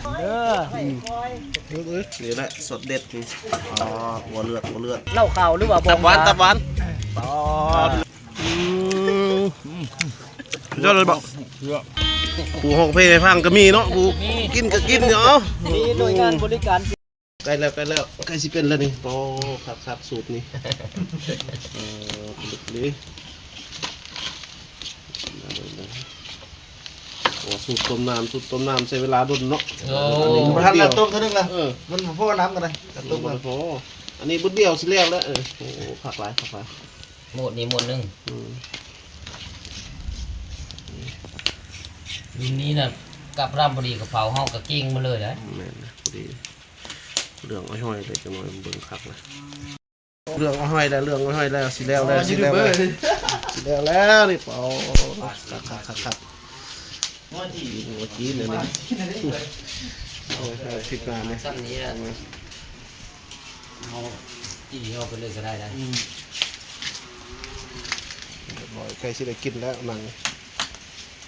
ເດີ ອືມ ນີ້ແຫຼະ ສອດເດັດນີ້ ອໍ ບໍ່ເລືອດ ບໍ່ເລືອດ ເຫຼົ້າຂາວ ຫຼືວ່າບໍ່ ຕັບຫວານ ຕັບຫວານ ອໍ ອືມ ຍອດເລີຍບໍ່ ຜູ້ຮ້ອງເພງໃຫ້ຟັງກໍມີເນາະ ຜູ້ກິນກໍກິນເນາະ ມີໜ່ວຍງານບໍລິການ ໃກ້ແລ້ວ ໃກ້ແລ້ວ ໃກ້ຊິເປັນແລ້ວນີ້ ໂອ້ ຄັກໆ ສູດນີ້ ເອີ ເລິກດີ ໂອ້ ສູດຕົ້ມນ້ຳ ສູດຕົ້ມນ້ຳໃຊ້ເວລາດົນເນາະ ໂອ້ ອັນນີ້ ບໍ່ທັນແລ້ວ ຕົ້ມເທື່ອໜຶ່ງນະ ເອີ ມັນບໍ່ພໍນ້ຳກໍໄດ້ ຕົ້ມ ບໍ່ພໍ ອັນນີ້ບຶດດຽວຊິແລ້ວແລ້ວ ເອີ ໂອ້ ຄັກຫຼາຍ ຄັກຫຼາຍ ໝົດນີ້ໝົດໜຶ່ງ ອືມ ຢູ່ນີ້ນະ ກັບລຳພໍດີ ກະເພົາເຮົາກະເກັ່ງມາເລີຍໄດ໋ ແມ່ນ ພໍດີ ເຫຼືອງອ້ອຍຫ້ອຍເລີຍ ຈັກໜ້ອຍເບິ່ງຄັກນະ ເຫຼືອງອ້ອຍຫ້ອຍແລ້ວ ເຫຼືອງອ້ອຍຫ້ອຍແລ້ວ ຊິແລ້ວແລ້ວ ຊິແລ້ວແລ້ວ ຊິແລ້ວແລ້ວນີ້ ໂອ້ ຄັກໆໆ ໂອ້ ຈີນອັນນີ້ ໂອ້ຍ ຊິບຫ້ານີ້ ຊ່ຳນີ້ແຫຼະ ເອົາຈີ່ເຮົາໄປເລີຍກໍໄດ້ນະ ອືມ ຮຽບຮ້ອຍ ໃກ້ຊິໄດ້ກິນແລ້ວໜັງ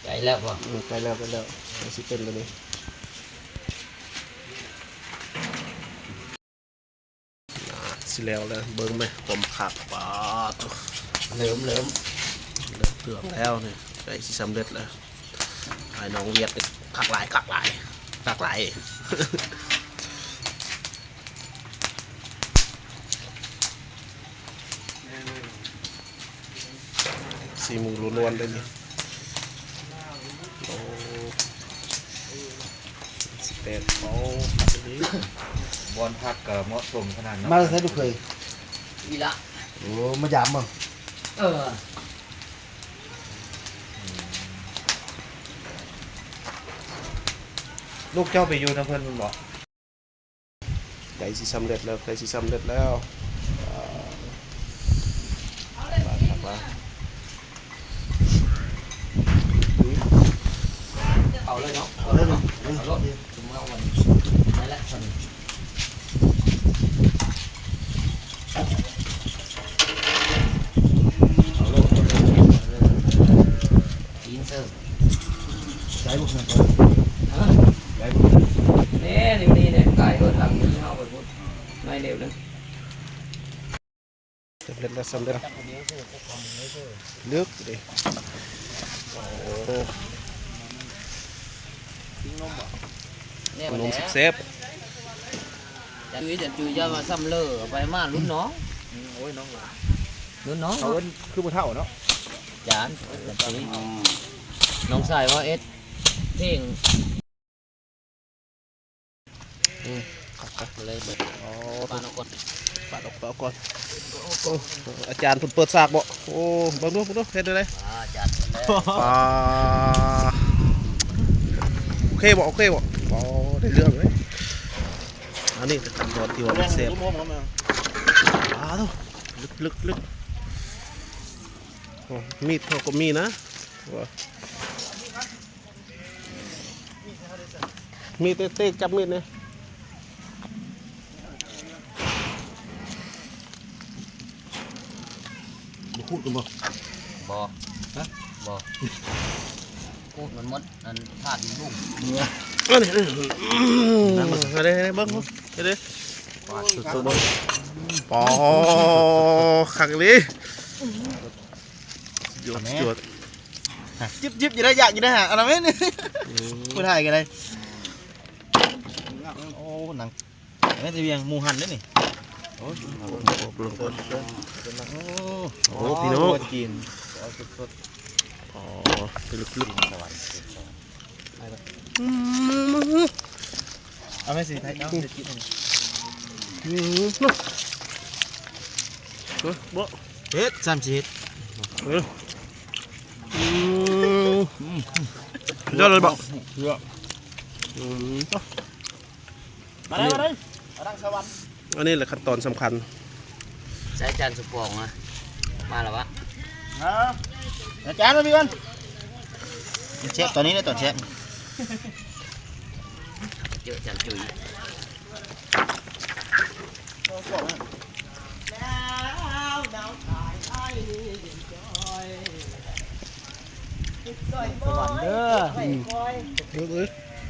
ໃກ້ແລ້ວບໍ່ ອືມ ໃກ້ແລ້ວ ໃກ້ແລ້ວ ໃກ້ຊິເປັນແລ້ວນີ້ ອ່າ ຊິແລ້ວແລ້ວ ເບິ່ງແມະ ຄວາມຄັກ ປາດໂທ້ ເລີ່ມ ເລີ່ມ ເລີ່ມເຄື່ອງແລ້ວນີ້ ໃກ້ຊິສຳເລັດແລ້ວ ອ້າຍນ້ອງຫວຽດນີ້ ຄັກຫຼາຍ ຄັກຫຼາຍ ຄັກຫຼາຍ. ສີມືລ້ວນໆ ເດ້ນີ້ ໂອ້ ສິບແປດ ໂອ້ ຄັກອີ່ຫຼີ ບ່ອນພັກກໍເໝາະສົມຂະໜາດເນາະ ມາແຕ່ໃສລູກເຂີຍ ອີ່ລະ ໂອ້ ມາຢາມບໍ່ ເອີ ລູກເຈົ້າໄປຢູ່ນຳເພິ່ນແມ່ນບໍ່? ໃກ້ຊິສຳເລັດແລ້ວ ໃກ້ຊິສຳເລັດແລ້ວ ເອົາລະ ເອົາເລີຍເນາະ ເອົາເລີຍເນາະ ເອົາໂລດ ຊຸມເຮົາວັນນີ້ ນັ້ນແຫຼະ ເອົາໂລດ ເອົາໂລດ ກິນເຊີ ໄດ້ບໍ່ ຮະ ໄດ້ບໍ່ ແນ່ ນີ້ ນີ້ ນີ້ ກາຍເອີ້ນຫຼັງນີ້ເຮົາໄປພຸ້ນ ໜ້ອຍດຽວໜຶ່ງ ສຳເລັດແລ້ວ ສຳເລັດແລ້ວ ເລິກເດ້ ໂອ້ ແນວ ຂະໜົມແຊບໆ ຈັນຈຸ້ຍ ຈັນຈຸ້ຍ ຢ່າວ່າຊ້ຳເລີ ເອົາໄປມາລຸ້ນນ້ອງ ອືມ ໂອ້ຍ ນ້ອງຫຼ້າ ລຸ້ນນ້ອງ ເຂົາເອີ້ນຄືຜູ້ເຖົ້າເນາະ ຈານ ຈັນຈຸ້ຍ ນ້ອງຊາຍວ່າເອັດເພງ ອືມ ເອົາເລີຍເບິດ ອໍ ປາດອອກກ່ອນ ປາດອອກ ປາດອອກກ່ອນ ໂອ້ ອາຈານເພິ່ນເປີດສາກບໍ່? ໂອ້ ເບິ່ງດູ ເບິ່ງດູ ເຮັດແນວໃດ? ອາຈານເພິ່ນແລ້ວ ປາ ໂອເຄບໍ່? ໂອເຄບໍ່? ອໍ ໄດ້ເລື່ອງເລີຍ ອັນນີ້ກະຂັ້ນຕອນທີ່ວ່າມັນແຊບ ປາໂທ້ ເລິກໆໆ ໂອ້ ມີດເຮົາກໍມີນະ ມີແຕ່ເຕກຈັບມີດນີ້ ບໍ່ຂູດກັນບໍ່? ບໍ່ ຮະ? ບໍ່ ຂູດມັນໝົດ ອັນທາດມັນລຸງ ອັນນີ້ ອັນນີ້ ເບິ່ງ ເບິ່ງ ເບິ່ງ ປາດສຸດໆ ເບິ່ງ ປາ ຄັກອີ່ຫຼີ ຍອດ ຍອດ ຈິບໆ ຢູ່ໄດ້ ຢາກຢູ່ໄດ້ຫາ ອັນນັ້ນແມ່ນ ອືມ ຜູ້ຖ່າຍກໍໄດ້ ໂອ້ ໜັງ ແມ່ນຊິວຽງ ໝູຫັນເດ້ນີ້ ໂອ້ຍ ໂອ້ ໂອ້ ພີ່ນ້ອງ ອໍ ເປັນລຶກໆ ສະຫວັນ ອືມ ເອົາແມ່ຊິໄທ ເອົາຊິກິນ ອືມ ເອີ ບໍ່ ເຮັດ ຊ້ຳຊິເຮັດ ເອີ ອືມ ຍອດເລີຍບໍ່? ຍອດ ອືມ ມາເລີຍ ມາເລີຍ ມາດັງສະຫວັນ ອັນນີ້ແຫຼະຂັ້ນຕອນສຳຄັນ ໃຊ້ຈານສະປອງນະ ມາແລ້ວວະ ເອົາ ເອົາຈານມາພີ່ກ່ອນ ມັນແຊບຕອນນີ້ເດ້ ຕອນແຊບ ເຈີຈານຈຸ້ຍ ສະຫວັນເດີ ອືມ ເອີ.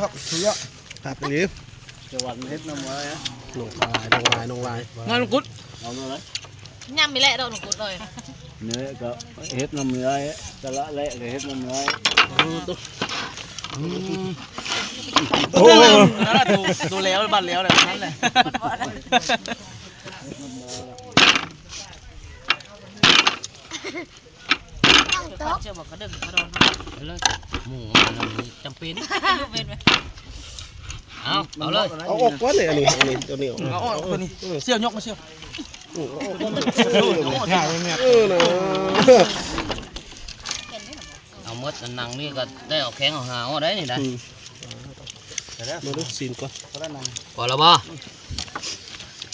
ຄັກໆ ສຸດຍອດ ຄັກອີ່ຫຼີ ຈະຫວັນເຮັດນຳໄວ້ ນ້ອງລາຍ ນ້ອງລາຍ ນ້ອງລາຍ ງານມະກຸດ ເອົາເລີຍ ຍຳນີ້ແຫຼະດອກມະກຸດເອີຍ ນີ້ແຫຼະກໍເຮັດນຳໄດ້ ຕະລະແລະກໍເຮັດນຳໄດ້ ໂອ້ໂຫ ໂຕ ໂຕແລ້ວບັດແລ້ວແຫຼະນັ້ນແຫຼະ ເອົາຕົກ ເຈົ້າບອກກະເດິກກະດອນເນາະ ເລີຍ ໝູມານຳນີ້ຈຳເປັນ ເອົາ ເອົາເລີຍ ເອົາອອກກ່ອນນີ້ ອັນນີ້ ອັນນີ້ ຕົວນີ້ອອກ ເອົາອອກຕົວນີ້ ເອີ ສ່ຽວຍົກມາສ່ຽວ ເອີ ເອົາອອກກ່ອນ ເອີ ເອີນະ ເອົາໝົດ ໜັງນີ້ກໍໄດ້ເອົາແຂ້ງເອົາຫາງອອກໄດ້ນີ້ນະ ອືມ ມາດູຊີ້ນກ່ອນ ພໍແລ້ວບໍ່?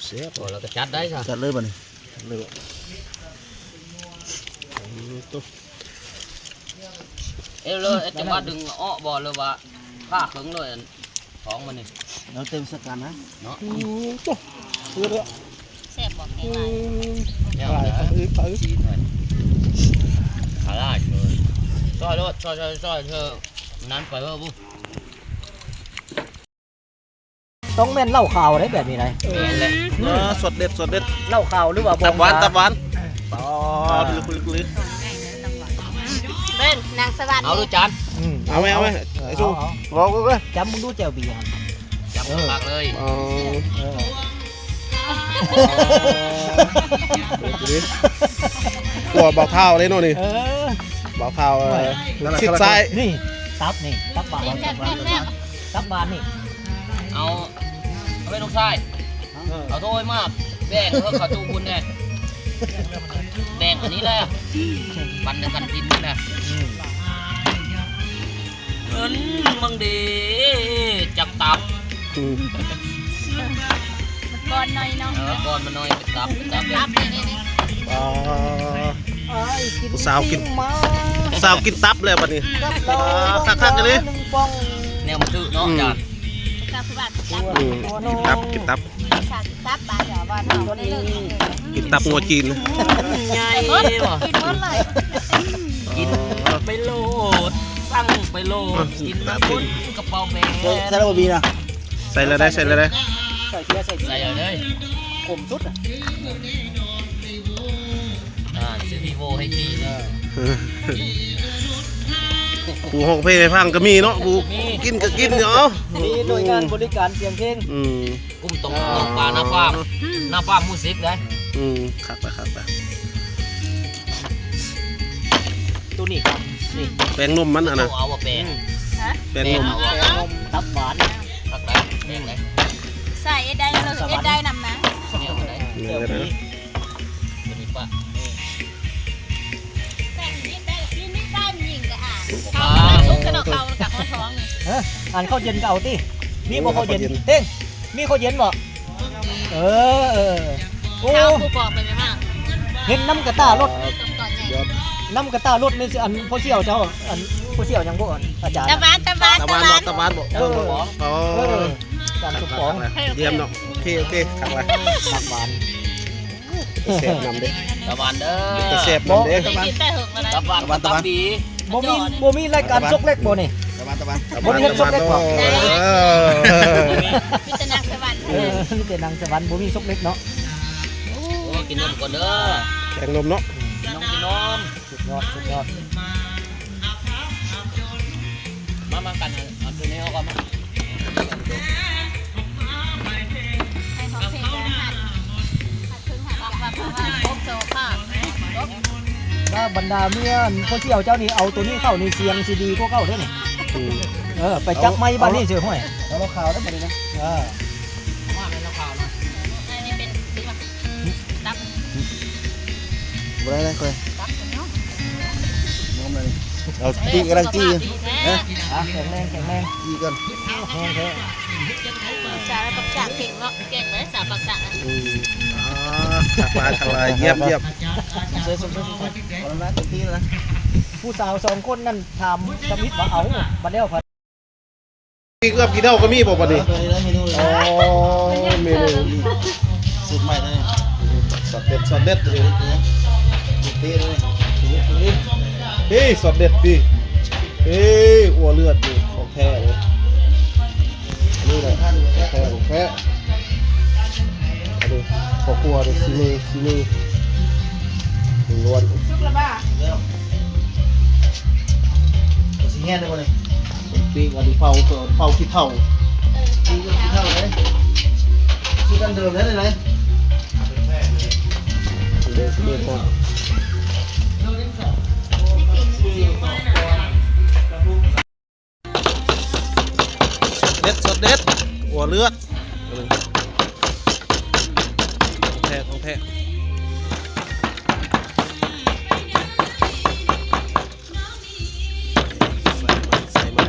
ແຊບ ພໍແລ້ວກໍຈັດໄດ້ຊະ ຈັດເລີຍບັດນີ້ ເລີຍ ເອີ ເລີຍ ເອີ ຈະມາດຶງອອກບໍ່ ຫຼືວ່າຜ່າເຄິ່ງເລີຍ ອັນທ້ອງມັນນີ້ ແລ້ວແຕ່ປະສົບການນະ ເນາະ ອືມ ໂຕ ເອີ ແຊບບໍ່ ອືມ ແນວນັ້ນ ຊີ້ນໄວ້ ອາລາດເລີຍ ຊອຍໂລດ ຊອຍ ຊອຍ ຊອຍ ເທີ ນັ້ນໄປເວີ ຕ້ອງແມ່ນເຫຼົ້າຂາວເດ້ແບບນີ້ໄດ໋ ແມ່ນແຫຼະ ເອີ ສອດເດັດ ສອດເດັດ ເຫຼົ້າຂາວຫຼືວ່າບໍ່ ຕັບຫວານ ຕັບຫວານ ອໍ ເບິ່ງນາງສະຫວັນ ເອົາດູຈານ ອືມ ເອົາໄວ້ ເອົາໄວ້ ເອົາ ໄອ້ຊຸງ ເອົາ ເອົາ ເວົ້າເບິ່ງເດີ ຈຳເບິ່ງດູແຈ່ວບີຫັ້ນ ຈຳຄັກເລີຍ ອໍ ເອີ ເອີ ກວ່າບ່າວທ້າວເດ້ເນາະນີ້ ເອີ ບ່າວທ້າວ ເອີ ລູກສິດຊາຍ ນີ້ ຕັບນີ້ ຕັບຫວານ ຕັບຫວານນີ້ ເອົາ ເອົາໄປລູກຊາຍ ເອີ ເອົາຖ້ວຍມາແບ່ງເອີ ເຂົ້າຕູ້ບຸນແດ່ ແບ່ງອັນນີ້ແຫຼະ ປັນກັນກິນນີ້ແຫຼະ ອືມ ເງິນມັງເດ ຈັກຕັບ ອືມ ມັນກ້ອນໜ້ອຍເນາະ ເອີ ກ້ອນມັນໜ້ອຍ ເປັນຕັບ ເປັນຕັບ ຕັບນີ້ ນີ້ ນີ້ ອໍ ຜູ້ສາວກິນ ຜູ້ສາວກິນຕັບແລ້ວບັດນີ້ ຕັບ ຄັກໆ ອີ່ຫຼີ ໜຶ່ງປ່ອງ ແນວມັນຖືກເນາະ ອືມ ອາຈານ ຕັບຄືວ່າ ອືມ ກິນຕັບ ກິນຕັບ ຕັບບາດວ່າເນາະ ກິນຕັບງົວຈີນ ໃຫຍ່ວ່າ ກິນໝົດເລີຍ ກິນໄປໂລດ ສັ່ງໄປໂລດ ກິນນຳຄົນກະເປົາແບ ໃສ່ແລ້ວບໍ່ບີນະ ໃສ່ແລ້ວໄດ໋ ໃສ່ແລ້ວໄດ໋ ໃສ່ເທື່ອ ໃສ່ເທື່ອ ໃສ່ເລີຍ ຂົມສຸດອະ ອ່າ ຊື້ວີໂວໃຫ້ຈີເດີ ຜູ້ຮ້ອງເພງໃຫ້ຟັງກະມີເນາະ ຜູ້ກິນກະກິນເນາະ ມີໜ່ວຍງານບໍລິການສຽງເພງ ອືມ ກຸ່ມຕ້ອງ ເອີ ຕ້ອງປາໜ້າຟາມ ອືມ ໜ້າຟາມມິວສິກເດ້ ອືມ ຄັກລະ ຄັກລະ ໂຕນີ້ ນີ້ ແປ້ງນົມມັນຫັ້ນນະ ເອົາວ່າແປ້ງ ອືມ ຮະ ແປ້ງນົມ ແປ້ງນົມ ຕັບຫວານ ຄັກໄດ໋ ແປ້ງໄດ໋ ໃສ່ເຮັດໄດ້ ເຮັດໄດ້ນຳນະ ແມ່ນໄດ໋ ໂຕນີ້ປະ ນີ້ ໃສ່ນີ້ໄດ້ ນີ້ໄດ້ຍິງກະອ່າ ເຂົ້າ ເຂົ້າ ເຂົ້າ ເຂົ້າ ເຂົ້າ ເຂົ້າ ເຂົ້າ ເອີ ອັນເຂົ້າເຢັນກະເອົາຕິ ມີບໍ່ເຂົ້າເຢັນ ເຂົ້າເຢັນ ເຕັງ ມີເຂົ້າເຢັນບໍ່? ເອີ ເອີ ໂອ້ ຖາມຜູ້ບອກໄປແມ່ນຫຍັງ ເຫັນນຳກະຕ່າລົດ ເອີ ນຳກະຕ່າລົດນີ້ ອັນ ພໍ່ສ່ຽວເຈົ້າ ອັນ ພໍ່ສ່ຽວຫຍັງບໍ່ ອາຈານ ຕາຫວານ ຕາຫວານ ຕາຫວານ ຕາຫວານ ຕາຫວານບໍ່ ເອີ ເບິ່ງບໍ່ ເອີ ເອີ ອາຈານສົມປອງ ເອີ ຢ້ຽມເນາະ ໂອເຄ ໂອເຄ ຄັກຫຼາຍ ຕັບຫວານ ແຊບນຳເດ້ ຕາຫວານເດີ ເປັນຕາແຊບນຳເດ້ ຕາຫວານ ຕາຫວານ ຕາຫວານ ບໍ່ມີ ບໍ່ມີລາຍການຊົກເລັກບໍ່ນີ້ ຕາຫວານ ຕາຫວານ ບໍ່ມີເຮັດຊົກເລັກບໍ່ ເອີ ມີແຕ່ນາງສະຫວັນ ເອີ ມີແຕ່ນາງສະຫວັນ ບໍ່ມີຊົກເລັກເນາະ ໂອ້ ກິນນົມກ່ອນເດີ ແກງນົມເນາະ ກິນນົມ ກິນນົມ ສຸດຍອດ ສຸດຍອດ ມາ ມາກັນ ເອົາໂຕນີ້ອອກກ່ອນມາ ໃຫ້ເຂົາເພງກັນ ຖ້າບັນດາເມຍອັນພໍ່ສ່ຽວເຈົ້ານີ້ເອົາໂຕນີ້ເຂົ້ານີ້ ສຽງຊິດີກວ່າເກົ່າເດ້ນີ້ ອືມ ເອີ ໄປຈັບໄມບາດນີ້ຊິ ຫ້ວຍ ເອົາເອົາຂ່າວໄດ້ບັດນີ້ນະ ເອີ ມາແມ່ນເອົາຂ່າວນະ ອັນນີ້ເປັນ ຕັບ ບໍ່ໄດ້ເລີຍຂ້ອຍ ຕັບເນາະ ນ້ອມເລີຍ ເອົາ ຕີກຳລັງຕີ ສຸຂະພາບດີແທ້ ຮະ ແຂງແຮງ ແຂງແຮງ ຕີກ່ອນ ແຮງແທ້ ສາວປາກຊາກເກັ່ງເນາະ ເກັ່ງເລີຍສາວປາກຊາກ ອືມ ອ່າ ຄັກຫຼາຍ ຄັກຫຼາຍ ຢ້ຽມ ຢ້ຽມ ສົມເສີຍ ສົມເສີຍ ບໍ່ລະນະ ເຕັມທີ່ແລ້ວນະ ຜູ້ສາວສອງຄົນນັ້ນຖາມທຳອິດວ່າ ເອົາ ບັດແລ້ວ ກິນກັບກິນເຫຼົ້າກະມີບໍ່ບັດນີ້? ໂອ້ ເມນູສູດໃໝ່ເລີຍ ຊັອດເດັດ ຊັອດເດັດ ເອີ ຊັອດເດັດຕິ ເອີ ອົ່ວເລືອດນີ້ຂອງແທ້ເລີຍ ອັນນີ້ແຫຼະຂອງແທ້ ຂອງແທ້ ອັນນີ້ພໍ່ຄົວເດ້ ສີມື ສີມືລ້ວນ ສຸກລະບໍ່? ເອີ ຊິແຮດໄດ້ບໍ່ນີ້? ປີ້ງອັນນີ້ເຜົາ ເຜົາຂີ້ເຖົ້າ ປີ້ງຂີ້ເຖົ້າເດ້ ຄືກັນເດີມເດ້ ເດ້ ເດ້ ເດ້ ເດັດ ຊັອດເດັດ ອົ່ວເລືອດ ຂອງແທ້ ຂອງແທ້ ໃສ່ມັນ ໃສ່ມັນ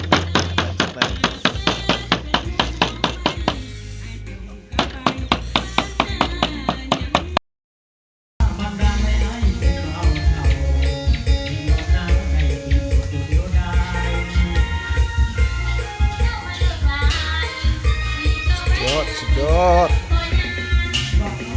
ຍອດ ສຸດຍອດ ຂອງ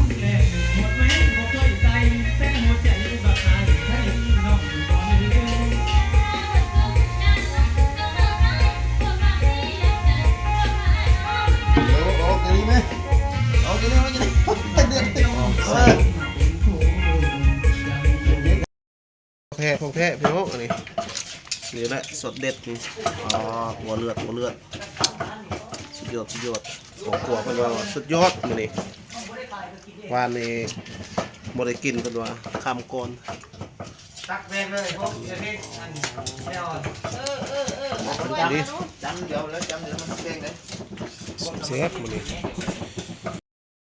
ແທ້ ຂອງແທ້ພີ່ນ້ອງ ອັນນີ້ ສີ ນີ້ແຫຼະ ສອດເດັດນີ້ ອໍ ຫົວເລືອດ ຫົວເລືອດ ສຸດຍອດ ສຸດຍອດ ຄອບຄົວເພິ່ນວ່າສຸດຍອດມື້ນີ້ ວານນີ້ບໍ່ໄດ້ກິນເພິ່ນວ່າ ຄ່ຳກ່ອນ ຕັກແບງເລີຍ ພວກເອເພກອັນແນວ ເອີໆໆ ນີ້ ຈຳດຽວແລ້ວ ຈຳດຽວມັນເກັ່ງເດ້ ແຊບໆ ມື້ນີ້